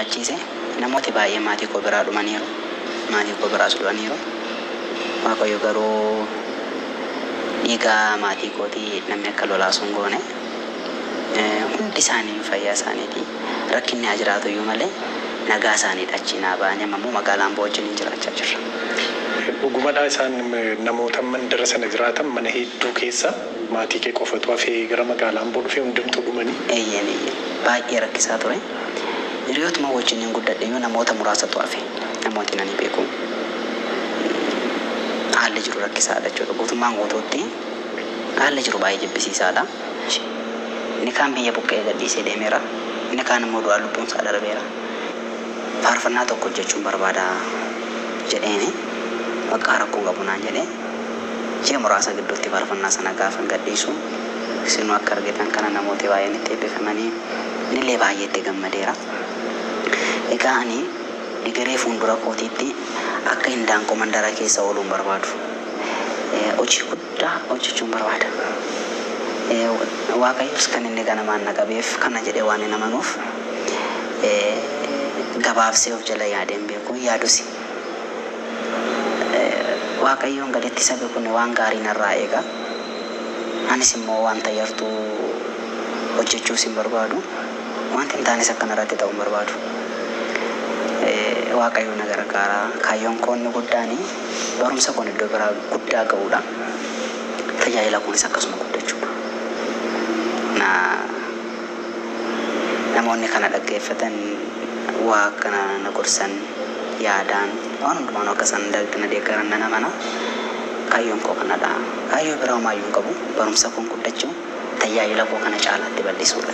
gammachiise, namooti baay'ee maatii koo biraa dhumaniiru. Maatii koo biraas du'aniiru. Waaqayyo garuu dhiiga maatii kootii namni akka lolaasu hin goone. Hundi isaanii fayyaa isaaniiti. Rakkinni haa jiraatu iyyuu malee nagaa isaaniidha achii naa ba'anii amma immoo magaalaa Amboo wajjin jiraachaa jirra. Dhugumadhaa, isaan namoota mandara sana jiraatan mana hedduu keessa maatii kee qofatu hafee gara magaalaa Amboo dhufee, hundumtuu dhumanii? Eeyyeen, eeyyeen, baay'ee rakkisaa ture. Hiriyootuma wajjin hin guddadhe iyyuu namoota muraasatu hafe. Namooti nani beeku. Haalli jiru rakkisaadha jechuudha. Guutummaan guutuutti haalli jiru baay'ee jibbisiisaadha. Inni kaan biyya buqqee gadhiisee deemeera. Inni kaan immoo du'aa lubbuun isaa darbeera. Faarfannaa tokko hojjechuun barbaada jedheeni, bakka rakkoon qabu naan jedhee, ji'a muraasa gidduutti faarfannaa sana gaafa gadhiisu isinuu akka argitan kana namooti baay'een itti eebbifamanii, innillee baay'ee itti gammadeera. Egaa ani egeree fuuldura kootiitti akka hindaanqoo mandara keessa ooluun barbaadu. Hojii guddaa hojjechuun barbaada. Waaqayyos kan inni ganamaan na qabeef kana jedhee waan hin amanuuf, gabaabsee of jala yaadeen beeku, yaadusi. Waaqayyoon gaditti sabi kun waan gaarii narraa eega. Anis immoo wanta yartuu hojjechuus hin barbaadu. Wanti hin taanes akka narratti ta'uu hin barbaadu. Waaqayyo na gargaara. Kaayyoon koo inni guddaan barumsa koon iddoo biraa guddaa ga'uudha. Tajaajila kunis akkasuma guddachuudha. Na namoonni kana dhaggeeffatan waa akkana na gorsan, yaadaan waan hundumaan akka isaan na deeggaran nan amana. Kaayyoon koo kanadha. Kaayyoo biraa homaayyuu hin qabu. Barumsa koon guddachuu, tajaajila koo kana caalaatti bal'isuudha.